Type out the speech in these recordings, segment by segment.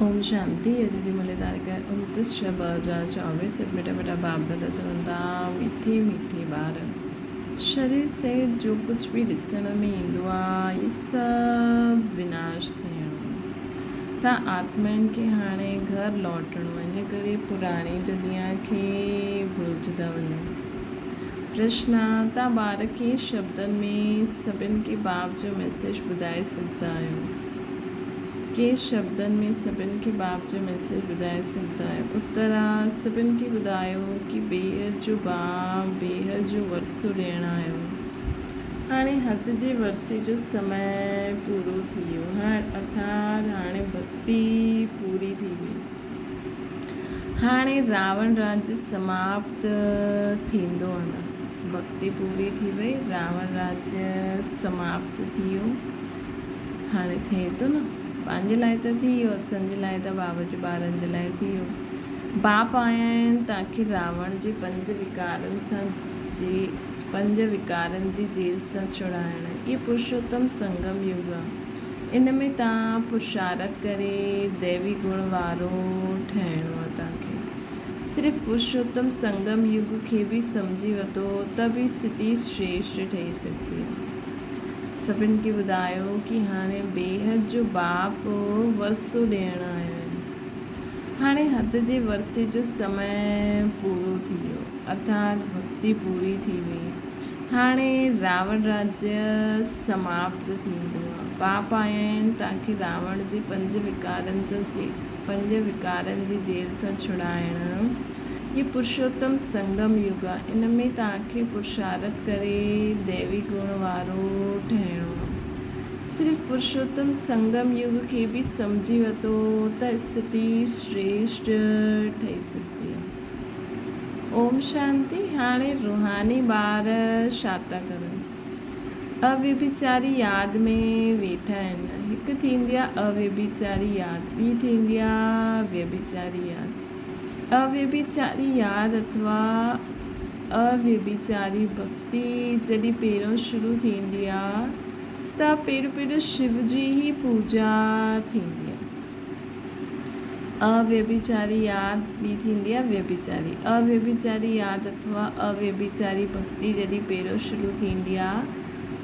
اوم شانتي اڄ جي ملي تاريخ آهي 29 ڇهه 2024 سڀ مٺا مٺا باپ دادا چون ٿا مٺي مٺي ٻار شرير سهت جو ڪجهه به ڏسڻ ۾ ايندو آهي اهي سڀ وناش ٿيڻو تان آتمائن کي هاڻي گهر لوٽڻو آهي ان ڪري پراڻي دنيا کي ڀلجندا وڃو پرشن تان ٻار کي شبدن ۾ سڀن کي باپ جو ميسيج ٻڌائي سگهندا آهيو ڪي شبدن ۾ سڀن کي باپ جو ميسيج ٻڌائي سگهندا آهيو؟ اتر آ، سڀن کي ٻڌايو ڪي بيحد جو باپ بيحد جو ورثو ڏيڻ آيو آهي. هاڻي حد جي ورثي جو سمي پورو ٿي ويو. ارٿات هاڻي ڀڳتي پوري ٿي وئي. هاڻي راوڻ راڄ سماپت ٿيندو آ نه. ڀڳتي پوري ٿي وئي، راوڻ راڄ سماپت ٿي ويو. هاڻي ٿئي ٿو نه. پنهنجي لاء ته ٿي ويو، اسان جي لاء ته بابا جي ٻارن جي لاء ٿي ويو. باپ آيا آهن تاڪي راوڻ جي پنج وڪارن سان جي پنج وڪارن جي جيل سان ڇڙائڻ. اهي پرشوتم سنگم يگ آ. ان ۾ تان پرشارت ڪري ديوي گڻ وارو ٺهڻو آ تانکي. صرف پرشوتم سنگم يگ کي به سمجهي وتو ته به ستي شريشٽ ٺهي سگهندي آ. سڀن کي ٻڌايو ڪي هاڻي بيحد جو باپ ورثو ڏيڻ آيو آهي. هاڻي حد جي ورثي جو سمي پورو ٿي ويو ارٿات ڀڳتي پوري ٿي وئي. هاڻي راوڻ راجيه سماپت ٿيندو. باپ آيا آهن تان کي راوڻ جي پنج وڪارن سان پنج وڪارن جي جيل سان ڇڙائڻ. هي پرشوتم سنگم يگ آ، ان ۾ توهان کي پرشارٿ ڪري ديوي گڻ وارو ٺهڻو آ. صرف پرشوتم سنگم يگ کي به سمجهي وتو ته استٿي شريشٽ ٺهي سگهندي آ. اوم شانتي هاڻي روحاني ٻار ڇا ٿا ڪرن؟ اويڀيچاري ياد ۾ ويٺا آهن. هڪ ٿيندي آ اويڀيچاري ياد، ٻي ٿيندي آ ويڀيچاري ياد. اويڀيچاري ياد اٿوا اويڀيچاري ڀڳتي جڏهن پهريون شروع ٿيندي آ ته پهريون پهريون شو جي ئي پوڄا ٿيندي آ. اويڀيچاري ياد ٻي ٿيندي آ ويڀيچاري. اويڀيچاري ياد اٿوا اويڀيچاري ڀڳتي جڏهن پهريون شروع ٿيندي آ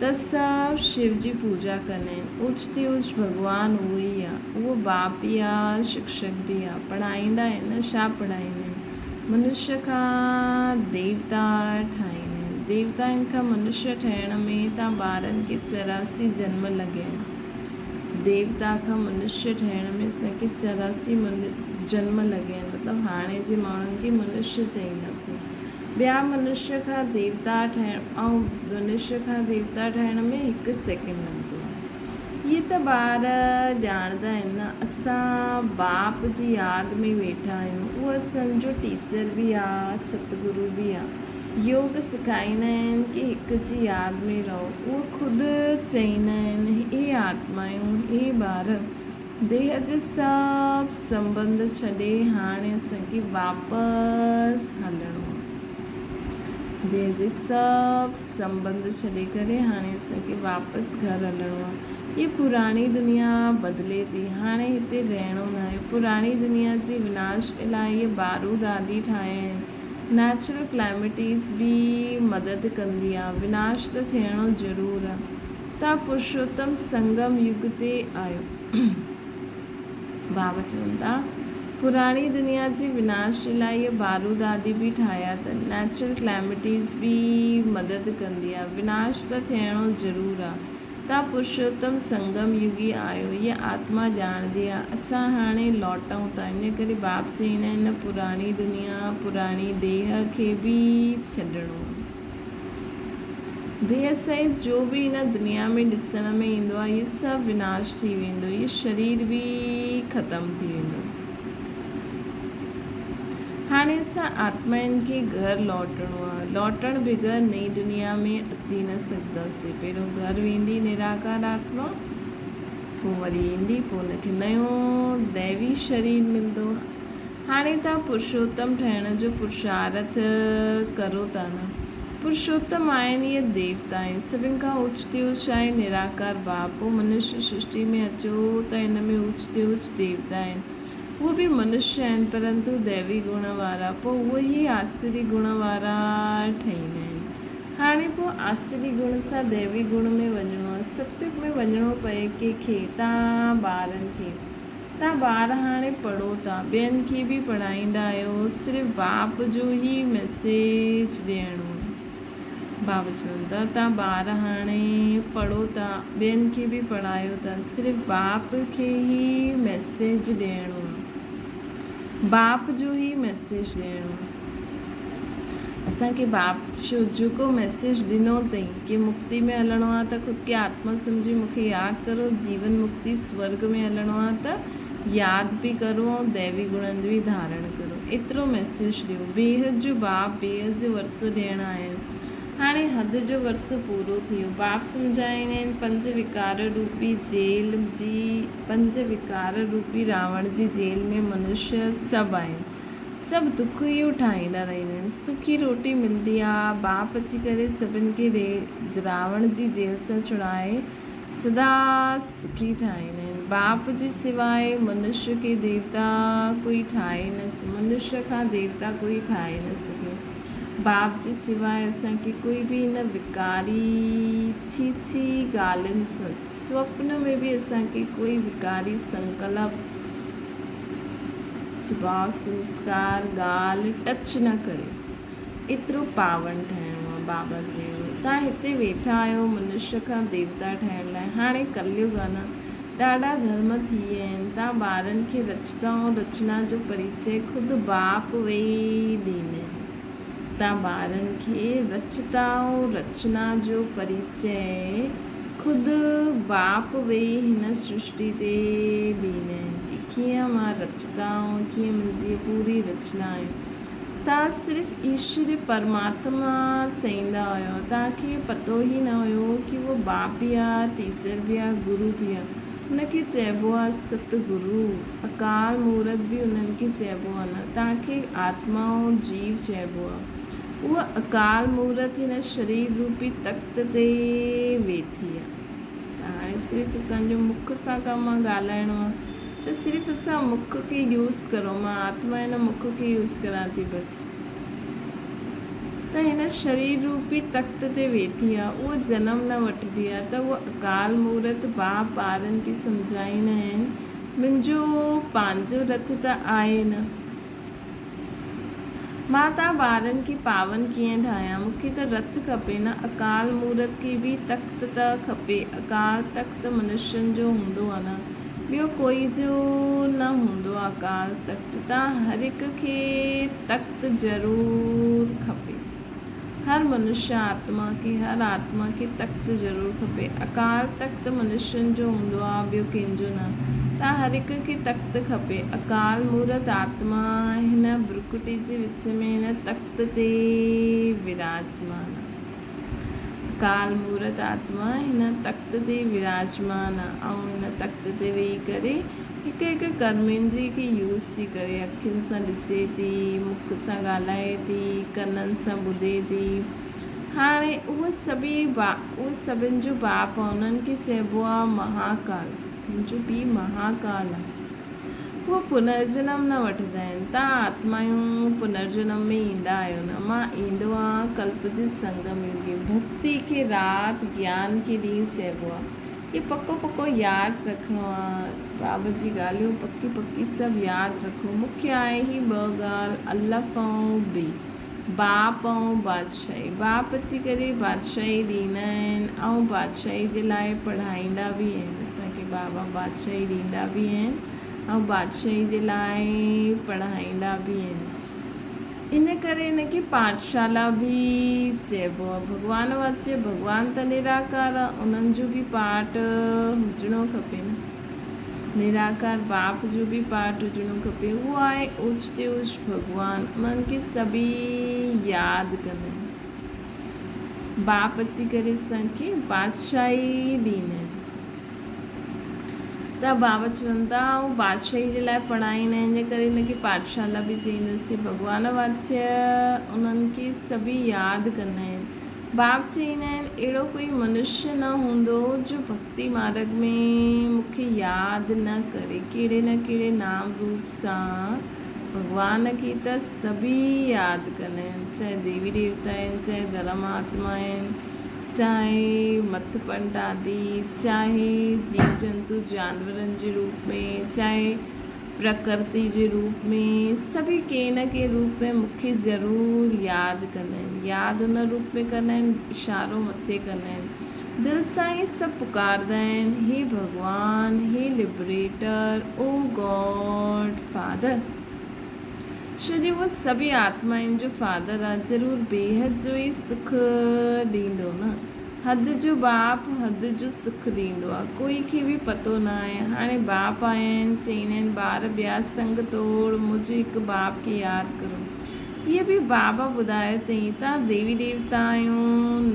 ته سڀ شو جي پوڄا ڪندا آهن. اوچ تي اوچ ڀڳوان اهو ئي آ. اهو باپ به آ، شڪشڪ به آ. پڙهائيندا آهن نه، ڇا پڙهائيندا آهن؟ منشيه کان ديوتا ٺاهيندا آهن. ديوتائن کان منشيه ٺهڻ ۾ تان ٻارن کي 84 جنم لڳيا آهن. ديوتا کان منشيه ٺهڻ ۾ اسان کي 84 جنم لڳيا آهن. مطلب هاڻي جي ماڻهن کي منشيه چئينداسين. ٻيا منشيه کان ديوتا ٺهڻ ۽ منشيه کان ديوتا ٺهڻ ۾ هڪ سيڪنڊ لڳندو آهي. اهي ته ٻار ڄاڻندا آهن نه اسان باپ جي ياد ۾ ويٺا آهيون. اهو اسان جو ٽيچر به آ، ستگرو به آ. يوگ سکائيندا آهن ڪي هڪ جي ياد ۾ رهو. اهو خود چئيندا آهن هي آتمايون، هي ٻار ديهه جي سڀ سنٻنڌ ڇڏي هاڻي اسان کي واپس هلڻو آ. ديهه جي سڀ سنٻنڌ ڇڏي ڪري هاڻي اسان کي واپس گهر هلڻو آ. هيء پراڻي دنيا بدلي ٿي. هاڻي هتي رهڻو ناهي. پراڻي دنيا جي وناش لاء اهي بارود آدي ٺاهيا آهن. نيچرل ڪلائمٽيز به مدد ڪندي آ. وناش ته ٿيڻو ضرور آ. تان پرشوتم سنگم يگ تي آيو. بابا چون ٿا، پراڻي دنيا جي وناش جي لاء اهي بارود آدي به ٺاهيا اٿن. نيچرل ڪليمٽيز به مدد ڪندي آ. وناش ته ٿيڻو ضرور آ. تان پرشوتم سنگم يگي آيو. هيء آتما ڄاڻندي آ. اسان هاڻي لوٽون ٿا. ان ڪري باپ چئيندا آهن نه پراڻي دنيا، پراڻي ديهه کي به ڇڏڻو آ. ديهه سهت جو به هن دنيا ۾ ڏسڻ ۾ ايندو آهي، اهي سڀ وناش ٿي ويندو، اهي شرير به ختم ٿي ويندو. هاڻي اسان آتمائن کي گهر لوٽڻو آهي. لوٽڻ بغير نئين دنيا ۾ اچي نه سگهنداسين. پهريون گهر ويندي نراڪار آتما، پوء وري ايندي، پوء ان کي نيون ديوي شرير ملندو. هاڻي توهان پرشوتم ٺهڻ جو پرشارٿ ڪرو ٿا نه؟ پرشوتم آهن اهي ديوتا آهن. سڀن کان اوچ تي اوچ آهي نراڪار باپ. پوء منشيه سرشٽي ۾ اچو ته ان ۾ اوچ تي اوچ ديوتا آهن. اهي به منشيه آهن پرنتو ديوي گڻ وارا. پوء اهي ئي آسري گڻ وارا ٺهيندا آهن. هاڻي پوء آسري گڻ سان ديوي گڻ ۾ وڃڻو آهي. ستيگ ۾ وڃڻو پئي ڪنهن کي؟ تان ٻارن کي. تان ٻار هاڻي پڙهو ٿا، ٻين کي به پڙهائيندا آهيو، صرف باپ جو ئي ميسيج ڏيڻو آهي. بابا چون ٿا، تان ٻار هاڻي پڙهو ٿا، ٻين کي به پڙهايو ٿا، صرف باپ کي ئي ميسيج ڏيڻو آهي. باپ جو ئي ميسيج ڏيڻو آهي. اسان کي باپ شو جيڪو ميسيج ڏنو اٿئي ڪي مڪتي ۾ هلڻو آ ته خود کي آتما سمجهي مون کي ياد ڪرو جيون مڪتي سورڳ ۾ هلڻو آ ته ياد به ڪرو ۽ ديوي گڻن جو به ڌارڻ ڪرو ايترو ميسيج ڏيو بيحد جو باپ بيحد جو ورثو ڏيڻ آيا آهن هاڻي حد جو ورثو پورو ٿي ويو باپ سمجهائيندا آهن پنج وڪار روپي جيل جي پنج وڪار روپي راوڻ جي جيل ۾ منشيه سڀ آهن سڀ دک ئي اٺائيندا رهندا آهن. سکي روٽي ملندي آ. باپ اچي ڪري سڀن کي راوڻ جي جيل سان ڇڙائي سدا سکي ٺاهيندا آهن. باپ جي سواء منش کي ديوتا ڪوئي ٺاهي نه منش کان ديوتا ڪوئي ٺاهي نه سگهي. باپ جي سواء اسان کي ڪوئي به هن وڪاري ڇي ڇي ڳالهين سان سوپن ۾ به اسان کي ڪوئي وڪاري سنڪلپ سڀاء سنسڪار ڳالهه ٽچ نه ڪريو ايترو پاون ٺهڻو آ بابا چيو تان هتي ويٺا آهيو منشيه کان ديوتا ٺهڻ لاء هاڻي ڪليگ آ نه ڏاڍا ڌرم ٿي ويا آهن تان ٻارن کي رچتا ۽ رچنا جو پريچئه خود باپ ويهي ڏيندا آهن تان ٻارن کي رچتا ۽ رچنا جو پريچئه خود باپ ويهي هن سرشٽي تي ڏيندا آهن ڪي ڪيئن مان رچتا ۽ ڪيئن منهنجي هيء پوري رچنا آهي. توهان صرف ايشور پرماتما چئيندا هيو، توهان کي پتو ئي نه هيو ڪي اهو باپ به آ، ٽيچر به آ، گرو به آ. ان کي چئبو آ ست گرو، اڪال مورت به انهن کي چئبو آ نه، توهان کي آتما ۽ جيو چئبو آ. اها اڪال مورت هن شرير روپي تخت تي ويٺي آ. ته هاڻي صرف اسان جو مک سان ڪم آ ڳالهائڻو آ ته صرف اسان مک کي يوز ڪرو مان آتما هن مک کي يوز ڪران ٿي بس ته هن شرير روپي تخت تي ويٺي آ اهو جنم نه وٺندي آ ته اهو اڪال مورت باپ ٻارن کي سمجهائيندا آهن منهنجو پنهنجو رٿ ته آهي نه. مان تان ٻارن کي پاون ڪيئن ٺاهيان؟ مون کي ته رٿ کپي نه اڪال مورت کي به تخت ته کپي. اڪال تخت منشين جو هوندو آ نه، ٻيو ڪوئي جو نه هوندو آ اڪال تخت. تان هر هڪ کي تخت ضرور کپي. هر منشيه آتما کي، هر آتما کي تخت ضرور کپي. اڪال تخت منشين جو هوندو آ، ٻيو ڪنهن جو نه. تان هر هڪ کي تخت کپي. اڪال مورت آتما هن برڪٽي جي وچ ۾ هن تخت تي وراجمان آ. اڪال مورت آتما هن تخت تي وراجمان آ ۽ هن تخت تي ويهي ڪري هڪ هڪ ڪرميندري کي يوز ٿي ڪري، اکين سان ڏسي ٿي، مک سان ڳالهائي ٿي، ڪنن سان ٻڌي ٿي. هاڻي اهي سڀئي اهي سڀن جو باپ آ، انهن کي چئبو آ مهاڪال. منهنجو پيء مهاڪال آ. اهي پنرجنم نه وٺندا آهن. توهان آتمايون پنرجنم ۾ ايندا آهيو نه. مان ايندو آهيان ڪلپ جي سنگم يگي. ڀڳتي کي رات، گيان کي ڏينهن چئبو آ. اهي پڪو پڪو ياد رکڻو آ. بابا جي ڳالهيون پڪي پڪي سڀ ياد رکو. مکيه آهي هي ٻه ڳالهه الف ۽ بي. باپ ۽ بادشاهي. باپ اچي ڪري بادشاهي ڏيندا آهن ۽ بادشاهي جي لاء پڙهائيندا به آهن. اسان کي بابا بادشاهي ڏيندا به آهن ۽ بادشاهي جي لاء پڙهائيندا به آهن. ان ڪري ان کي پاٺشالا به چئبو آهي. ڀڳوان واچي ڀڳوان ته نراڪار آهي، انهن جو به پاٺ هجڻو کپي نه. نراڪار باپ جو به پاٺ هجڻو کپي. اهو آهي اوچ تي اوچ ڀڳوان، انهن کي سڀيئي ياد ڪندا آهن. باپ اچي ڪري اسان کي بادشاهي ڏيندا آهن. ته بابا چون ٿا آئون بادشاهي جي لاء پڙهائيندا آهن جي ڪري هن کي پاٺشالا به چئينداسين ڀڳوان بادشاهه انهن کي سڀئي ياد ڪندا آهن باب چئيندا آهن اهڙو ڪوئي منشيه نه هوندو جو ڀڳتي مارڳ ۾ مون کي ياد نه ڪري ڪهڙي نه ڪهڙي نام روپ سان ڀڳوان کي ته سڀئي ياد ڪندا آهن چاهي ديوي ديوتا آهن چاهي ڌرم آتما آهن چاهي مٿ پنڊ آدي، چاهي جيو جنتو جانورن جي روپ ۾، چاهي پرڪرتي جي روپ ۾، سڀئي ڪنهن نه ڪنهن روپ ۾ مون کي ضرور ياد ڪندا آهن. ياد ان روپ ۾ ڪندا آهن، اشارو مٿي ڪندا آهن. دل سان ئي سڀ پڪاردا آهن، هي ڀڳوان، هي لبريٽر، او گاڊ فادر. ڇو جو اهو سڀئي آتمائن جو فادر آ، ضرور بيحد جو ئي سک ڏيندو نه. حد جو باپ حد جو سک ڏيندو آ. ڪوئي کي به پتو نه آهي. هاڻي باپ آيا آهن، چئيندا آهن ٻار ٻيا سنگ توڙ، مجھ هڪ باپ کي ياد ڪرو. هيء به بابا ٻڌايو اٿئين، توهان ديوي ديوتا آهيو،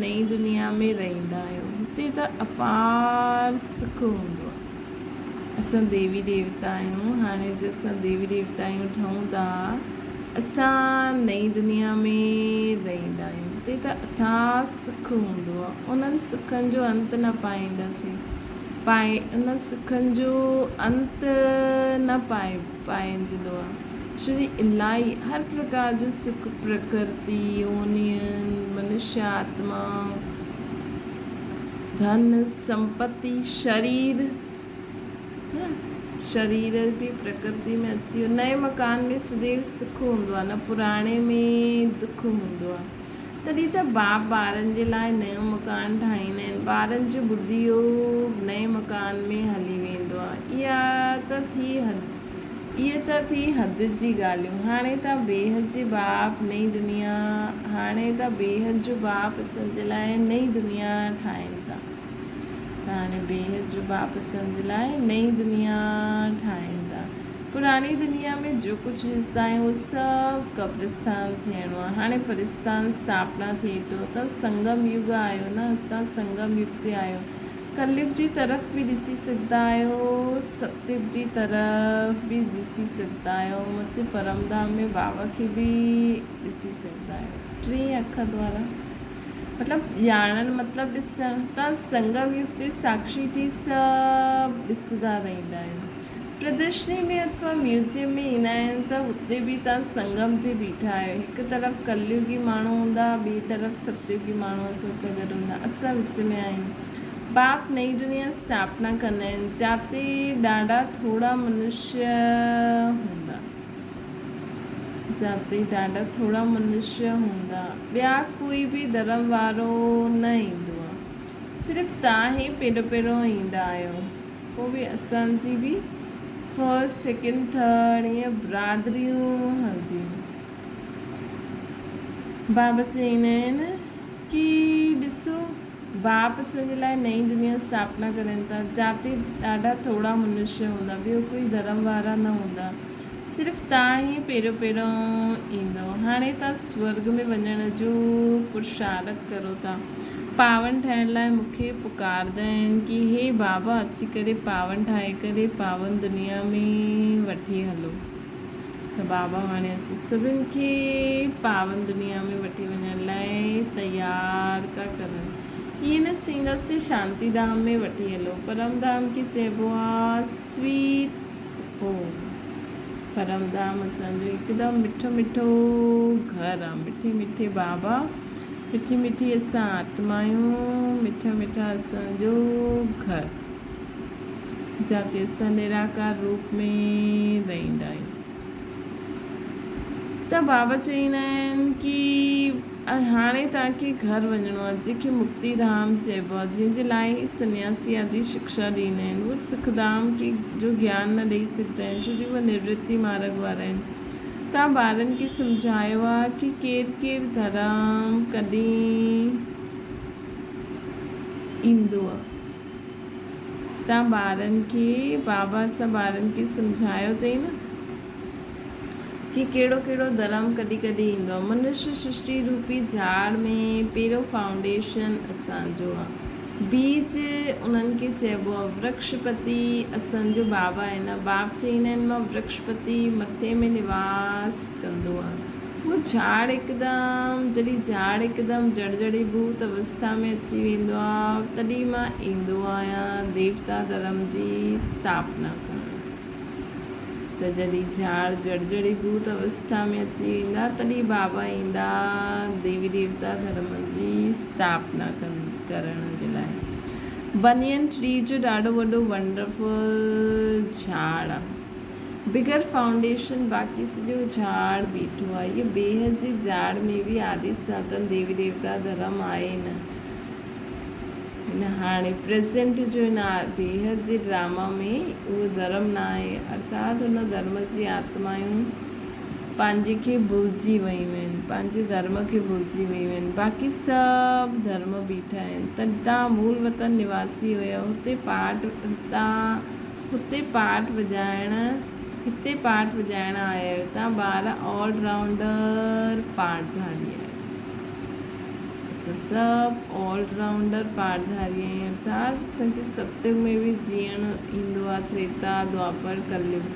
نئين دنيا ۾ رهندا آهيو. هتي ته اپار سک هوندو آ. اسان ديوي ديوتا آهيون، هاڻي جو اسان ديوي ديوتا آهيون ٺهون ٿا، اسان نئين دنيا ۾ رهندا آهيون، هتي ته اٿاهه سک هوندو آهي، انهن سکن جو انت نه پائينداسين، پائي انهن سکن جو انت نه پائي پائجندو آهي، ڇو جو الاهي هر پرڪار جو سک پرڪرتي، يونين، منشيه آتما، ڌن، سمپتي، شرير، نه شرير به پرڪرتي ۾ اچي ويو. نئين مڪان ۾ سديو سک هوندو آهي، نه پراڻي ۾ دک هوندو آهي. تڏهن ته باپ ٻارن جي لاء نيو مڪان ٺاهيندا آهن. ٻارن جو ٻڌي اهو نئين مڪان ۾ هلي ويندو آهي. اها ته ٿي حد. اهي ته ٿي حد جي ڳالهيون. هاڻي ته بيحد جي باپ نئين دنيا هاڻي ته بيحد جو باپ اسان جي لاء نئين دنيا ٺاهين ٿا. ته هاڻي بيحد جو باپ اسان جي لاء نئين دنيا ٺاهين ٿا. پراڻي دنيا ۾ جو ڪجهه حصا آهي اهو سڀ قبرستان ٿيڻو آهي. هاڻي پرستان اسٿاپنا ٿئي ٿو. تان سنگم يگ آيو نه، تان سنگم يگ تي آيو. ڪليگ جي طرف به ڏسي سگهندا آهيو، ستيگ جي طرف به ڏسي سگهندا آهيو، مٿي پرم ڌام ۾ بابا کي به ڏسي سگهندا آهيو. ٽين اک دوارا مطلب ڄاڻڻ مطلب ڏسڻ. تان سنگم يگ تي ساکشي ٿي سڀ ڏسندا رهندا آهيو. پردرشني ۾ اٿوا ميوزيم ۾ ايندا آهن ته اتي به تان سنگم تي بيٺا آهيو. هڪ طرف ڪليگي ماڻهو هوندا، ٻئي طرف ستيگي ماڻهو اسان سان گڏ هوندا. اسان وچ ۾ آهيون. باپ نئين دنيا اسٿاپنا ڪندا آهن، جاتي ڏاڍا ٿورا منشيه هوندا. جاتي ڏاڍا ٿورا منشيه هوندا. ٻيا ڪوئي به ڌرم وارو نه ايندو آهي. صرف تان ئي پهريون پهريون ايندا آهيو. پوء به اسان جي به فرسٽ سيڪنڊ ٿرڊ ائين برادريون هلنديون. بابا چئيندا آهن ڪي ڏسو باپ اسان جي لاء نئين دنيا اسٿاپنا ڪرين ٿا جاتي ڏاڍا ٿورا منشيه هوندا ٻيو ڪوئي ڌرم وارا نه هوندا صرف تان ئي پهريون پهريون ايندؤ هاڻي تان سورڳ ۾ وڃڻ جو پرشارٿ ڪرو ٿا. پاون ٺاهڻ لاء مون کي پڪاردا آهن ڪي هي بابا اچي ڪري پاون ٺاهي ڪري پاون دنيا ۾ وٺي هلو ته بابا هاڻي اسين سڀن کي پاون دنيا ۾ وٺي وڃڻ لاء تيار ٿا ڪرن. ائين نه چئينداسين شانتي ڌام ۾ وٺي هلو پرم ڌام کي چئبو آ سويٽس هوم. پرم ڌام اسان جو هڪدم مٺو مٺو گهر آ مٺي مٺي بابا مٺي مٺي اسان آتما آهيون، مٺا مٺا اسان جو گهر، جاتي اسان نراڪار روپ ۾ رهندا آهيون. ته بابا چئيندا آهن ڪي هاڻي توهان کي گهر وڃڻو آهي، جنهن کي مڪتي ڌام چئبو آهي، جنهن جي لاء هي سنياسي آدي شڪشا ڏيندا آهن، اهي سک ڌام کي جو گيان نه ڏئي سگهندا آهن، ڇو جو اهي نورتي مارڳ وارا آهن. توهان ٻارن کي سمجهايو آ ڪي ڪير ڪير ڌرم ڪڏهن ايندو آ. توهان ٻارن کي بابا اسان ٻارن کي سمجهايو اٿئي نه ڪي ڪهڙو ڪهڙو ڌرم ڪڏهن ڪڏهن ايندو آ. منشي سرشٽي روپي جهاڙ ۾ پهريون فائونڊيشن اسان جو آ. بيج انهن کي چئبو آهي. ورڪشپتي اسان جو بابا آهي نه. باب چئيندا آهن مان ورڪشپتي مٿي ۾ نواس ڪندو آهيان. اهو جهاڙ هڪدم جڏهن جهاڙ هڪدم جڙ جڙي ڀوت اوسٿا ۾ اچي ويندو آهي تڏهن مان ايندو آهيان ديوتا ڌرم جي اسٿاپنا ڪرڻ. ته جڏهن جهاڙ جڙ جڙي ڀوت اوسٿا ۾ اچي ويندا تڏهن بابا ايندا ديوي ديوتا ڌرم جي اسٿاپنا ڪرڻ جي لاء. بنين ٽري جو ڏاڍو وڏو ونڊرفل جهاڙ آ. بغير فائونڊيشن باقي سڄو جهاڙ بيٺو آ. اهي بيحد جي جهاڙ ۾ به آدي سناتن ديوي ديوتا ڌرم آهي نه. هن هاڻي پريزنٽ جو هن بيحد جي ڊراما ۾ اهو ڌرم نه آهي ارٿات ان ڌرم جي آتمائون پنهنجي کي ڀلجي ويون آهن پنهنجي ڌرم کي ڀلجي ويون آهن باقي سڀ ڌرم بيٺا آهن تڏهن مول وطن نواسي هيا هتي پاٽ هتان هتي پاٽ وڄائڻ هتي پاٽ وڄائڻ آيا آهيو تان ٻار آل رائونڊر پاٽ ڌاري آهيو. اسان سڀ آل رائونڊر پاڙڌاري آهيون ارٿات اسان کي ستيگ ۾ به جيئڻ ايندو آهي تريتا دوآپر ڪليگ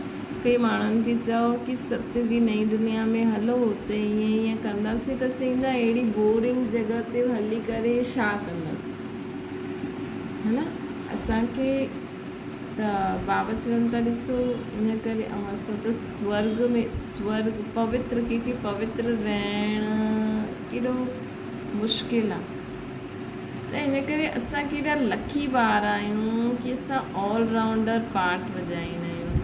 ڪئي ماڻهن کي چئو ڪي ستيگي نئين دنيا ۾ هلو اتي ائين ائين ڪنداسين ته چئيندا اهڙي بورنگ جڳهه تي هلي ڪري ڇا ڪنداسين هي نه اسان کي ته بابا چون ٿا ڏسو ان ڪري اوهان سان ته سورگ ۾ سورگ پوتر ڪنهن کي پوتر رهڻ ڪيڏو مشڪل آ ته ان ڪري اسان ڪيڏا لکي ٻار آهيون ڪي اسان آل رائونڊر پارٽ وڄائيندا آهيون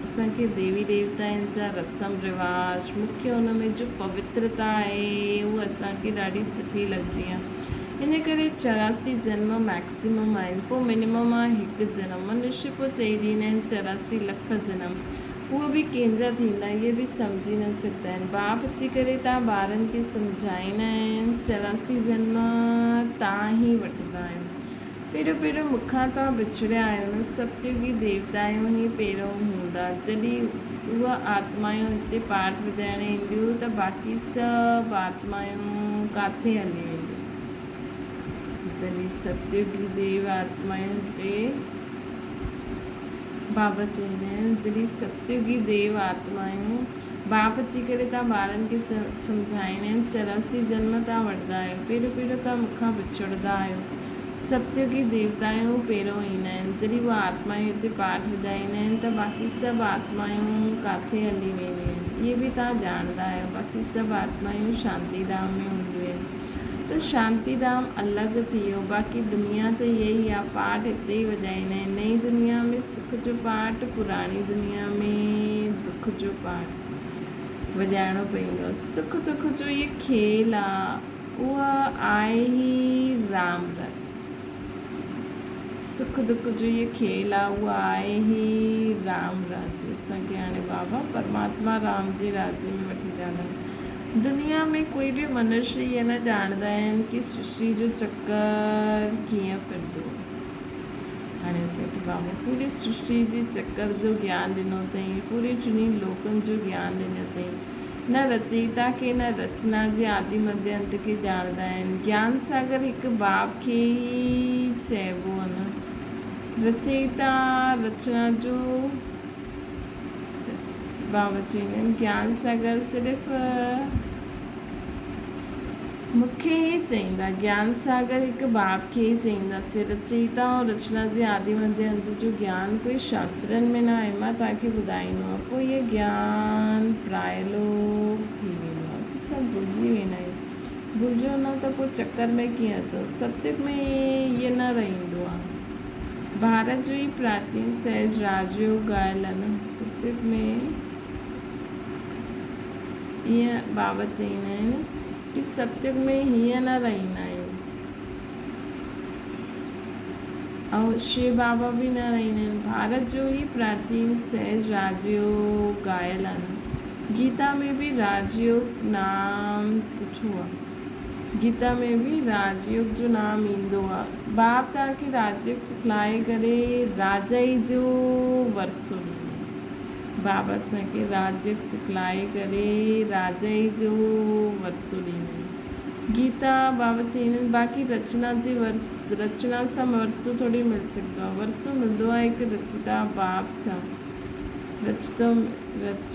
اسان کي ديوي ديوتائن جا رسم رواج مکيه ان ۾ جو پوترتا آهي اهو اسان کي ڏاڍي سٺي لڳندي آ ان ڪري 84 جنم مئڪسيمم آهن، پوء منيمم آهي هڪ جنم. منشي پوء چئي ڏيندا آهن 84 لک جنم. اهي به ڪنهن جا ٿيندا، اهي به سمجهي نه سگهندا آهن. باپ اچي ڪري تان ٻارن کي سمجهائيندا آهن، 84 جنم تان ئي وٺندا آهيو. پهريون پهريون مون کان توهان بڇڙيا آهيو نه، ستيوگي ديوتايون ئي پهريون هوندا. جڏهن اهي آتمايون هتي پاٺ وڄائڻ اينديون ته باقي سڀ آتمايون ڪاٿي هلي وينديون. جڏهن ستيوگي ديو آتمايون هتي بابا چوندا آهن، جڏهن ستيوگي ديو آتمايون باپ اچي ڪري توهان ٻارن کي سمجهائيندا آهن، 84 جنم توهان وٺندا آهيو، پهريون پهريون توهان مون کان وڇڙندا آهيو. ستيوگي ديوتايون پهريون ايندا آهن، جڏهن اهي آتمايون هتي پاٺ وڄائيندا آهن ته باقي سڀ آتمايون ڪاٿي هلي وينديون آهن، اهي به توهان ڄاڻندا آهيو، باقي سڀ آتمايون شانتي ڌام ۾ هونديون آهن ته شانتي ڌام الڳ ٿي ويو، باقي دنيا ته اها ئي آهي، پاٺ هتي ئي وڄائيندا آهن، نئين دنيا ۾ سک جو پاٺ، پراڻي دنيا ۾ دک جو پاٺ وڄائڻو پوندو آهي، سک دک جو اهي کيل آهي. اها آهي ئي رام راج. سک دک جو هيء کيل آ، اها آهي ئي رام راج. اسان کي هاڻي بابا پرماتما رام جي راجيه ۾ وٺي ٿا هلن. دنيا ۾ ڪوئي به منشي اهي نه ڄاڻندا آهن ڪي سرشٽي جو چڪر ڪيئن ڦرندو آهي. هاڻي اسان کي بابا پوري سرشٽي جي چڪر جو گيان ڏنو اٿئي، پوري ٽنهي لوڪن جو گيان ڏنو اٿئي. نه رچيتا کي نه رچنا جي آدي مڌيه انت کي ڄاڻندا آهن. گيان ساگر هڪ باب کي ئي چئبو آهي نه. رچيتا رچنا جو باب چوندا آهن. گيان ساگر صرف مون کي ئي چئيندا. گيان ساگر هڪ باب کي ئي چئينداسين. رچيتا ۽ رچنا جي آدي مڌيه انت جو گيان ڪوئي شاسترن ۾ نه آهي. مان توهان کي ٻڌائيندو آهيان. پوء اهو گيان پرائلوپ ٿي ويندو آهي. اسين سڀ ڀلجي ويندا آهيون. ڀلجو نه ته پوء چڪر ۾ ڪيئن اچو. ستيگ ۾ ائين نه رهندو آهي. ڀارت جو هي پراچين سهج راجيوگ ڳايل آهي نه. ستيگ ۾. ائين بابا چئيندا آهن ڪي ستيگ ۾ هيئن نه رهيندا آهيون ۽ شو بابا به نه رهيندا آهن. ڀارت جو هي پراچين سهج راجيوگ ڳايل آهي. گيتا ۾ به راجيوگ نام سٺو آهي. گيتا ۾ به راجيوگ جو نام ايندو آهي. باب توهان کي راجيوگ سکلائي ڪري راجائي جو ورثو ڏيندو. بابا اسان کي راجيوگ سکلائي ڪري راجائي جو ورثو ڏيندائين. گيتا بابت چئيندا آهن باقي رچنا جي ورث رچنا سان ورثو ٿوري ملي سگهندو آهي ورثو ملندو آهي هڪ رچيتا باب سان رچتو رچ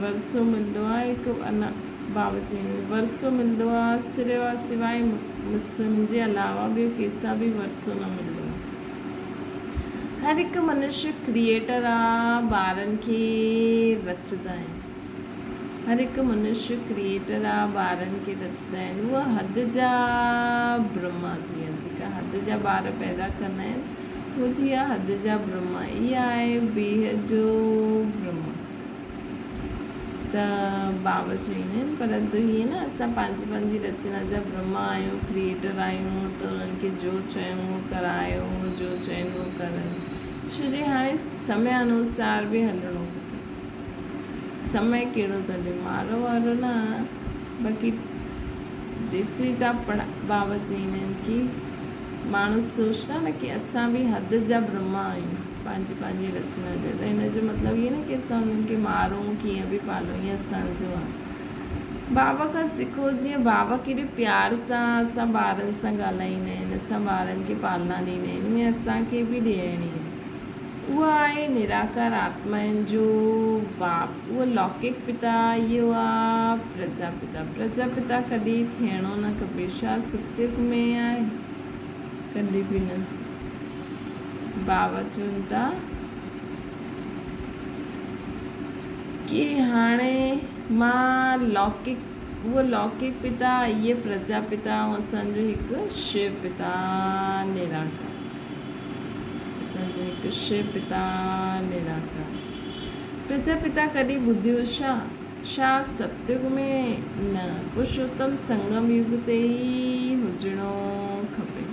ورثو ملندو آهي هڪ انا بابت چئيندا آهن ورثو ملندو آهي صرف سواء مسن جي علاوه ٻيو ڪنهن سان به ورثو نه ملندو آهي. هر هڪ منش ڪريئيٽر آ ٻارن کي رچندا آهن. هر هڪ منش ڪريئيٽر آ ٻارن کي رچندا آهن. اها حد جا برهما ٿي ويا جيڪا حد جا ٻار پيدا ڪندا آهن اهو ٿي ويا حد جا برهما. اها آهي بيحد جو برهما. ته بابا چئيندا آهن پرنتو هيئن نه اسان پنهنجي پنهنجي رچنا جا برهما آهيون ڪريئيٽر آهيون ته انهن کي جو چيون اهو ڪرايو جو چين اهو ڪرن ڇو جي هاڻي سمي انوسار به هلڻو کپي سمي ڪهڙو ٿو هلي مارو وارو نه باقي جيتري تان پڙها بابا چئيندا آهن ڪي ماڻهو سوچندا نه ڪي اسان به حد جا برهما آهيون پنهنجي پنهنجي رچنا جا ته ان جو مطلب اهو نه ڪي اسان انهن کي مارون ڪيئن به پالون ائين اسان جو آهي بابا کان سکو جيئن بابا ڪيڏي پيار سان اسان ٻارن سان ڳالهائيندا آهن اسان ٻارن کي پالنا ڏيندا آهن ائين اسان کي به ڏيڻي آهي اهو آهي نراڪار آتمائن جو باپ اهو لوڪڪ پتا اهو آ پرجا پتا پرجا پتا ڪڏهن ٿيڻو نه کپي ڇا ستيگ ۾ آهي ڪڏهن به نه بابا چون ٿا ڪي هاڻي مان لوڪڪ اهو لوڪڪ پتا اهي پرجا پتا ۽ اسان جو هڪ شو پتا نراڪار اسان جو هڪ شو پتا نراڪار پرجا پتا ڪڏهن ٻڌيو ڇا ڇا ستيگ ۾ نه پرشوتم سنگم يگ تي ئي هجڻو کپي.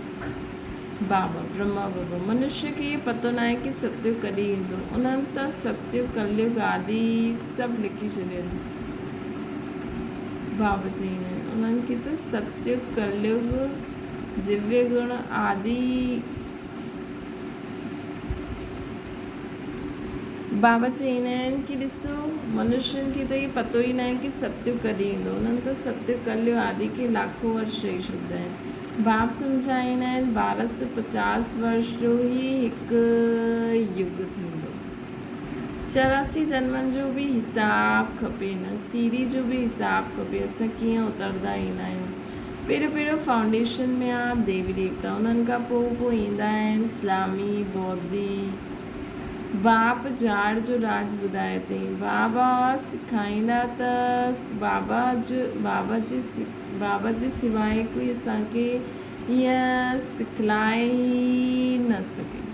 بابا، برهما بابا، منشيء کي اهو پتو ناهي ڪي ستيگ ڪڏهن ايندو. انهن ته ستيگ، ڪليگ آدي سڀ لکي ڇڏيو آهي. بابا چئيندا آهن، انهن کي ته ستيگ، ڪليگ، دويه گڻ آدي. بابا چئيندا آهن ڪي ڏسو منشين کي ته اهو پتو ئي ناهي ڪي ستيگ ڪڏهن ايندو. انهن ته ستيگ، ڪليگ آدي کي لاکون ورش چئي ڇڏيندا آهن. باب سمجهائيندا آهن، 1250 ورش جو هي هڪ يگ ٿيندو. 84 جنمن جو به حساب کپي نه سيڙهي جو به حساب کپي اسان ڪيئن اتردا ايندا آهيون. پهريون پهريون فائونڊيشن ۾ آ ديوي ديوتا انهن کان پوء پوء ايندا آهن اسلامي، بوڌي. باپ جاڙ جو راز ٻڌايو اٿئي. بابا سکائيندا ته بابا جو بابا جي بابا جي سواء ڪوئي اسان کي هيئن سکلائي ئي نه سگهي.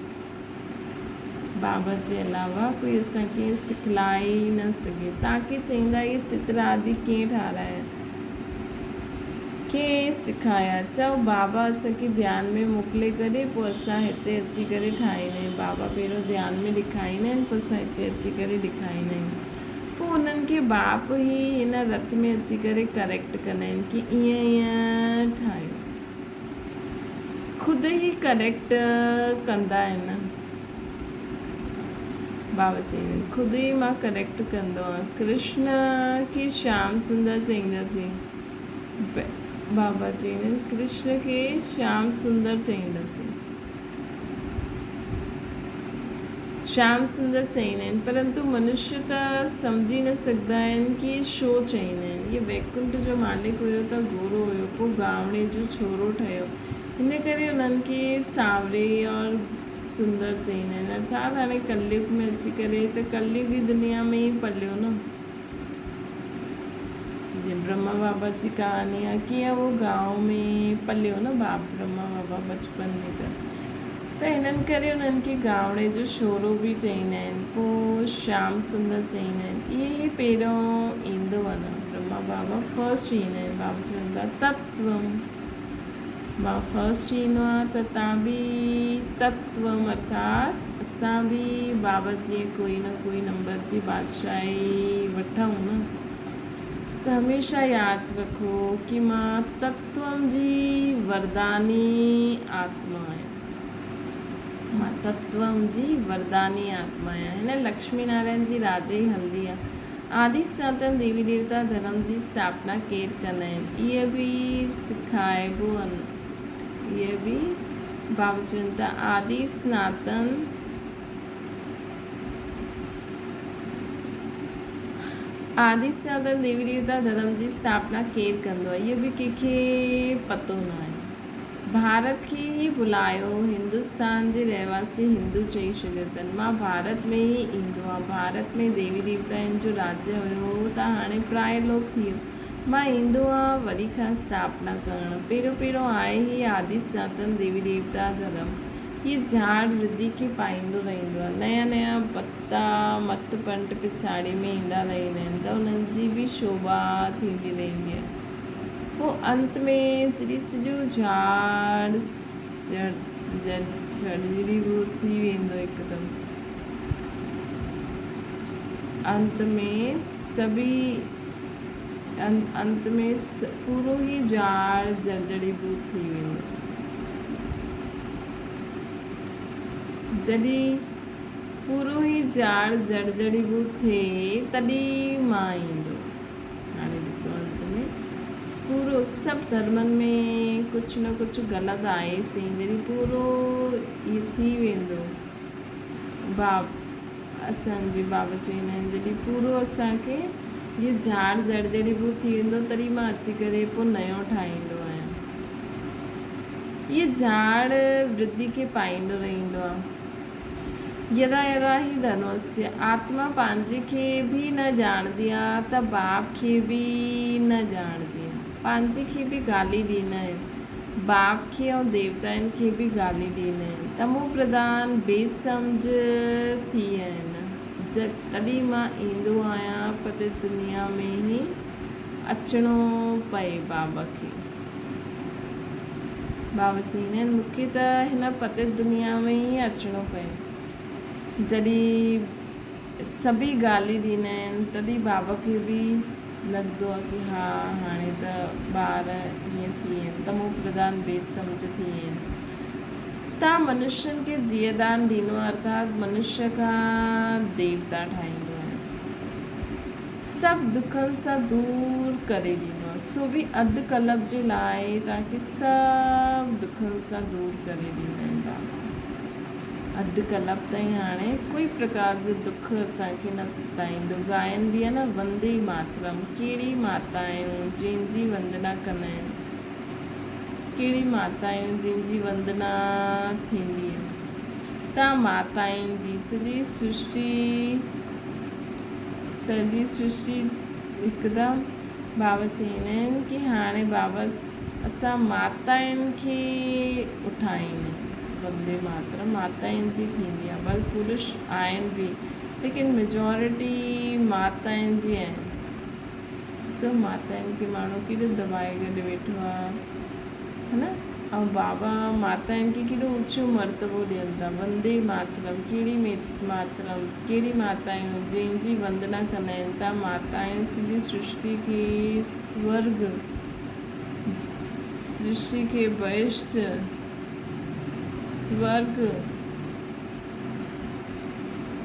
بابا جي علاوه ڪوئي اسان کي ائين سکلائي ئي نه سگهي. توهان کي چئيندا اهي چتر آدي ڪنهن ٺارايا؟ ڪنهن سکايا؟ چئو بابا اسان کي ڌيان ۾ موڪلي ڪري پوء اسان هتي اچي ڪري ٺاهيندا آهيون. بابا پهريون ڌيان ۾ ڏيکاريندا آهن پوء اسان هتي اچي ڪري ڏيکاريندا آهيون. پوء انهن کي باپ ئي هن رٿ ۾ اچي ڪري ڪريڪٽ ڪندا آهن ڪي ائين ائين ٺاهيو. خود ئي ڪريڪٽ ڪندا آهن. بابا چئيندا آهن خود ئي مان ڪريڪٽ ڪندو آهيان. ڪرشن کي شيام سندر چئينداسين. بابا چئيندا آهن ڪرشن کي شيام سندر چئينداسين. شيام سندر چئيندا آهن پرنتو منشيه ته سمجهي نه سگهندا آهن ڪي ڇو چئيندا آهن. هي ويڪنٺ جو مالڪ هيو ته گورو هيو پوء گانوڙي جو ڇورو ٺهيو ان ڪري انهن کي سانوري اور سندر چئيندا آهن ارٿات هاڻي ڪليگ ۾ اچي ڪري ته ڪليگي دنيا ۾ ئي پليو نه. جيئن برهما بابا جي ڪهاڻي آ ڪيئن اهو گانو ۾ پليو نه باپ برهما بابا بچپن ۾ ته ته هنن ڪري انهن کي گانوڙي جو شورو به چئيندا آهن پوء شيام سندر چئيندا آهن اهي ئي پهريون ايندو آ نه برهما بابا فرسٽ ايندا آهن بابا چون ٿا تتوم مان فرسٽ ايندو آهيان ته تان به تتوم ارٿات اسان به بابا جيئن ڪوئي نه ڪوئي نمبر جي بادشاهي وٺون نه ته هميشه ياد رکو ڪي مان تتوم جي ورداني آتما آهيان. مان تتوم جي ورداني آتما آهيان. هن لڪشمي نارائڻ جي راڄ ئي هلندي آهي. آدي سناتن ديوي ديوتا ڌرم جي اسٿاپنا ڪير ڪندا آهن؟ اهي به سکائبو اهي به بابا چون ٿا آدي سناتن آدي سناتن ديوي ديوتا ڌرم جي اسٿاپنا ڪير ڪندو آهي؟ اهو به ڪنهن کي پتو ناهي. ڀارت کي ئي ڀلايو، هندستان جي رهواسي هندو چئي ڇڏيو اٿن. مان ڀارت ۾ ئي ايندو آهيان. ڀارت ۾ ديوي ديوتائن جو راجيه هيو ته هاڻي پرائي لوپ ٿي ويو. مان ايندو آهيان وري کان اسٿاپنا ڪرڻ. پهريون پهريون آهي هي آدي سناتن ديوي ديوتا ڌرم. هي جهاڙ رڌي کي پائيندو رهندو آهي. نيا نيا پتا مت پنٽ پڇاڙي ۾ ايندا رهندا آهن ته انهن جي به شوڀا ٿيندي رهندي آهي. پوء انت ۾ جڏهن سڄو جهاڙ جڙجڙيبوت ٿي ويندو هڪدم انت ۾ سڀئي انت ۾ پورو ئي جهاڙ جڙجڙيبوت ٿي ويندو. جڏهن پورو ئي جهاڙ جڙجڙيبوت ٿئي تڏهن مان ايندو. هاڻي ڏسو انت ۾ پورو سڀ ڌرمن ۾ ڪجهه نه ڪجهه غلط آهي سي جڏهن پورو اهو ٿي ويندو باب اسانجي بابا چوندا آهن جڏهن پورو اسانکي هي جهاڙ جڙ جڙي ڀوت ٿي ويندو تڏهن مان اچي ڪري پوء نيو ٺاهيندو آهيان هي جهاڙ ورڌي کي پائيندو رهندو آهي. يدا يدا هي ڌرمسيه، آتما پنهنجي کي به نه ڄاڻندي آ ته باپ کي به نه ڄاڻندي آ. پنهنجي کي به گالي ڏيندا آهن. باپ کي ۽ ديوتائن کي به گالي ڏيندا آهن. تمو پرڌان بي سمجهه ٿي آهن. تڏهن مان ايندو آهيان پتي دنيا ۾ ئي اچڻو پئي بابا کي. بابا چئيندا آهن، مون کي ته هن پتيت دنيا ۾ ئي اچڻو پيو. جڏهن سڀئي گالي ڏيندا آهن، تڏهن بابا کي به لڳندو آهي ڪي ها هاڻي ته ٻار ائين ٿي ويا آهن، تمو پرڌان بي سمجهه ٿي ويا آهن. تان منشين کي جيئدان ڏيندو آهي ارٿات منشيه کان ديوتا ٺاهيندو آهي. سڀ دکن سان دور ڪري ڏيندو آهي، سو به اڌ ڪلپ جي لاء توهان کي سڀ دکن سان دور ڪري ڏيندا آهن بابا. اڌ ڪلپ تائين هاڻي ڪوئي پرڪار جو دک اسان کي نه ستائيندو. ڳائن به آهن نه وندي ماترم، ڪهڙي ماتا آهيون جنهن جي وندنا ڪندا آهن، ڪهڙي ماتا آهيون جنهن جي وندنا ٿيندي آهي. توهان ماتائن جي سڄي سرشٽي سڄي سرشٽي هڪدم بابا چوندا آهن ڪي هاڻي بابا اسان ماتائن کي اٺائيندا آهيون وندي ماترم ماتائن جي ٿيندي آهي ڀل پرش آهن به ليڪن ميجارٽي ماتائن جي آهن ڏسو ماتائن کي ماڻهو ڪيڏو دٻائي گڏ ويٺو آهي ها نه ۽ بابا ماتائن کي ڪيڏو اوچو مرتبو ڏين ٿا وندي ماترم ڪهڙي ماترم ڪهڙي ماتايون جنهن جي وندنا ڪندا آهن ته ماتايون سڄي سرشتي کي سورڳ سرشتي کي بهشت سورڳ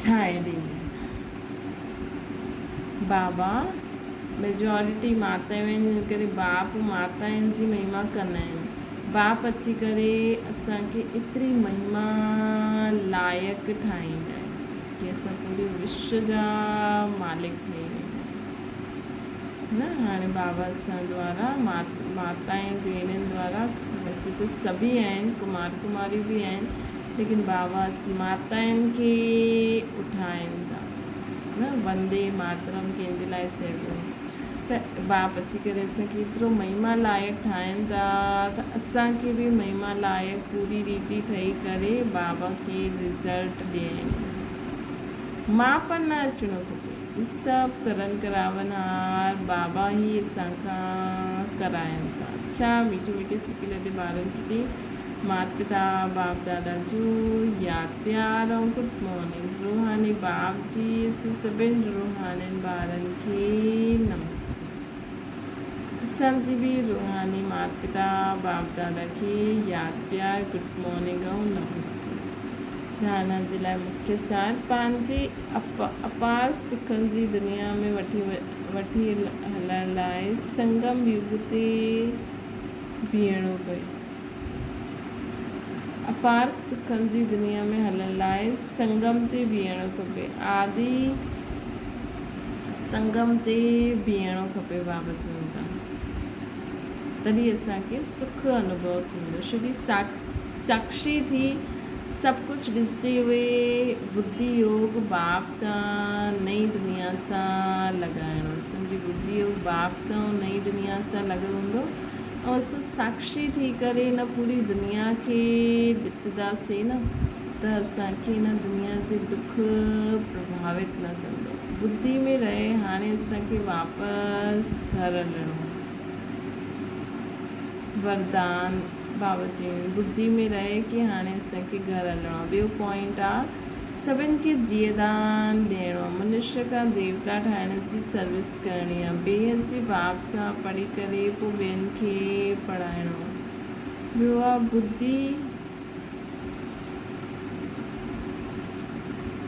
ٺاهي ڏيندي بابا ميجارٽي ماتايون آهن ان ڪري باپ ماتائن جي مهما ڪندا آهن باپ اچي ڪري اسان کي ايتري مهما لائق ٺاهيندا آهن ڪي اسان پوري وشو جا مالڪ ٺهي ويندا آهيون نه هاڻي بابا اسان دوارا ماتائن ڀيڻين دوارا ويسي ته سڀئي آهن ڪمار ڪماريون به آهن ليڪن بابا ماتائن کي اٺائين ٿا نه وندي ماترم ڪنهن جي لاء چئبو ته باپ اچي ڪري اسان کي ايترو مهما لائق ٺاهين ٿا ته اسان کي به مهما لائق پوري ريتي ٺهي ڪري بابا کي رزلٽ ڏيڻ ماپ نه اچڻو کپي هي سڀ ڪرن ڪراون هار بابا هي اسان کان ڪرائن ٿا اڇا مٺي مٺي سڪي لڌي ٻارن کي مات پتا باپ دادا جو ياد پيار ۽ گڊ مارننگ روحاني باپ جي اسان سڀن روحانين ٻارن کي نمستي اسان جي به روحاني مات پتا باپ دادا کي ياد پيار گڊ مارننگ ۽ نمستي. ڌارڻا جي لاء مکيه سار پنهنجي اپار سکن جي دنيا ۾ وٺي وٺي هلڻ لاء سنگم يگ تي بيهڻو پيو. اپار سکن جي دنيا ۾ هلڻ لاء سنگم تي بيهڻو کپي. آدي سنگم تي بيهڻو کپي بابا چون ٿا. تڏهن اسان کي سک انوڀو ٿيندو. شري ساڪشي ٿي سڀ ڪجهه ڏسندي هئي ٻڌي يوگ باپ سان نئين دنيا سان لڳائڻو. اسان جي ٻڌي يوگ باپ سان ۽ نئين دنيا سان لڳل هوندو ۽ اسان ساڪشي ٿي ڪري هن پوري دنيا کي ڏسنداسين نه ته اسان کي هن دنيا جي دک پرڀاوت نه ڪندو. ٻڌي ۾ رهي هاڻي اسان کي واپس گهر هلڻو آهي. وردان، بابا جي ٻڌي ۾ رهي ڪي هاڻي اسان کي گهر هلڻو آهي. ٻيو پوائنٽ آ سڀن کي جيئدان ڏيڻو آ. منشيء کان ديوتا ٺاهڻ جي سروس ڪرڻي آ. بيحد جي باب سان پڙهي ڪري پو ٻين کي پڙهائڻو آ. ٻيو آ ٻڌي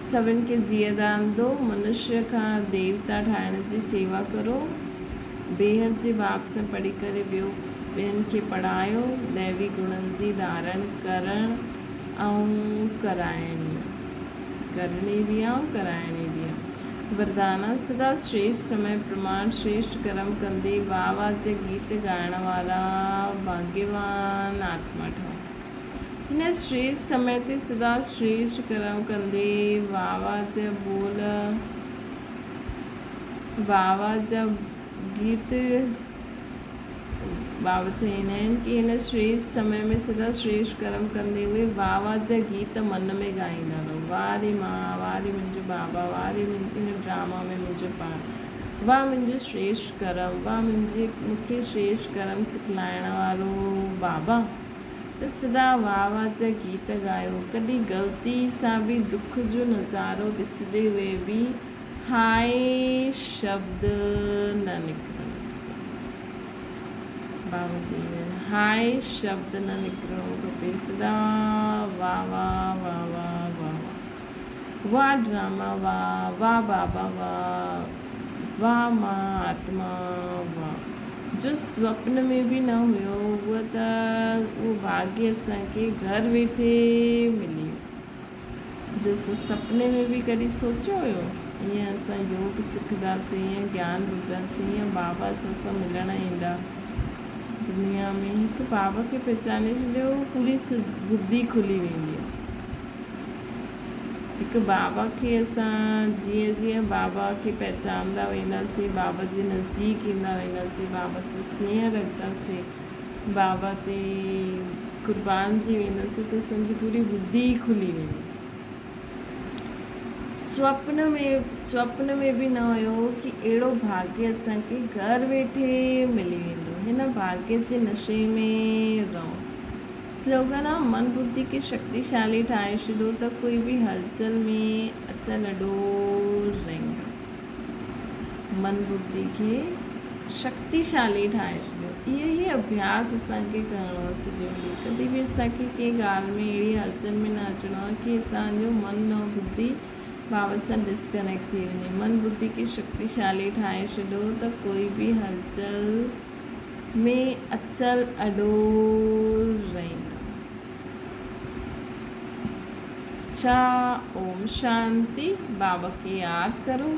سڀن کي جيئدان دو، منشيء کان ديوتا ٺاهڻ جي سيوا ڪرو. بيحد جي باب سان پڙهي ڪري ٻيو ٻين کي پڙهايو، ديوي گڻن جي ڌارڻ ڪرڻ ۽ ڪرائڻي آ. ڪرڻي به آ ۽ ڪرائڻي به آ. وردانا، سدا شريشٽ سمي پرماڻ شريشٽ ڪرم ڪندي واھ واھ جا گيت ڳائڻ وارا ڀاڳيوان آتما ٺهو. هن شريشٽ سمي تي سدا شريشٽ ڪرم ڪندي واھ واھ جا ٻول واوا جا گيت بابا چوندا آهن ڪي هن شريشٽ سمي ۾ سدا شريشٽ ڪرم ڪندي اهي واوا جا گيت من ۾ ڳائيندا رهو واهه ري مان واهه ري منهنجو بابا واهه ري هن ڊراما ۾ منهنجو پاڻ واهه منهنجو شريشٽ ڪرم واهه منهنجي مون کي شريشٽ ڪرم سکلائڻ وارو بابا ته سدا واوا جا گيت ڳايو ڪڏهن غلطي سان به دک جو نظارو ڏسندي هئي به هاء شبد نه نڪرڻ کپي. بابا چئي ويا آهن هاء شبد نه نڪرڻو کپي سدا واھ واھ واھ واھ واھ واھ واھ ڊراما واھ واھ بابا واھ واھ مان آتما واھ جو سوپن ۾ به نه هيو اهو ته اهو ڀاڳيه اسان کي گهر ويٺي ملي ويو. جو اسان سپني ۾ به ڪڏهن سوچيو هيو ائين اسان يوگ سکنداسين ائين گيان ٻڌنداسين ائين بابا اسان سان ملڻ ايندا. دنيا ۾ هڪ بابا کي پهچاني ڇڏيو پوري ٻڌي کلي ويندي آهي. هڪ بابا کي اسان جيئن جيئن بابا کي پهچاندا وينداسين بابا جي نزديڪ ايندا وينداسين بابا سان سنيهه رکنداسين بابا تي قربان جي وينداسين ته اسان جي پوري ٻڌي ئي کلي ويندي. سوپن ۾ سوپن ۾ به نه هيو ڪي اهڙو ڀاڳيه اسان کي گهر ويٺي ملي ويندو. هن ڀاڳيه جي نشي ۾ رهو. سلوگن آ من ٻڌي کي شڪتيشالي ٺاهي ڇڏو ته ڪوئي به هلچل ۾ اچل اڏول رهندو. من ٻڌي کي شڪتيشالي ٺاهي ڇڏيو. اهو ئي اڀياس اسان کي ڪرڻو آهي سڄو ڏينهن. ڪڏهن به اسان کي ڪنهن ڳالهه ۾ اهڙي هلچل ۾ نه اچڻو آهي ڪي اسان جو من ۽ ٻڌي بابت سان ڊسڪنيڪٽ ٿي وڃي. من ٻڌي کي شڪتيشالي ٺاهي ڇڏيو ته ڪوئي به هلچل ۾ اچل اڏول رهندو. اڇا اوم شانتي بابا کي ياد ڪرو.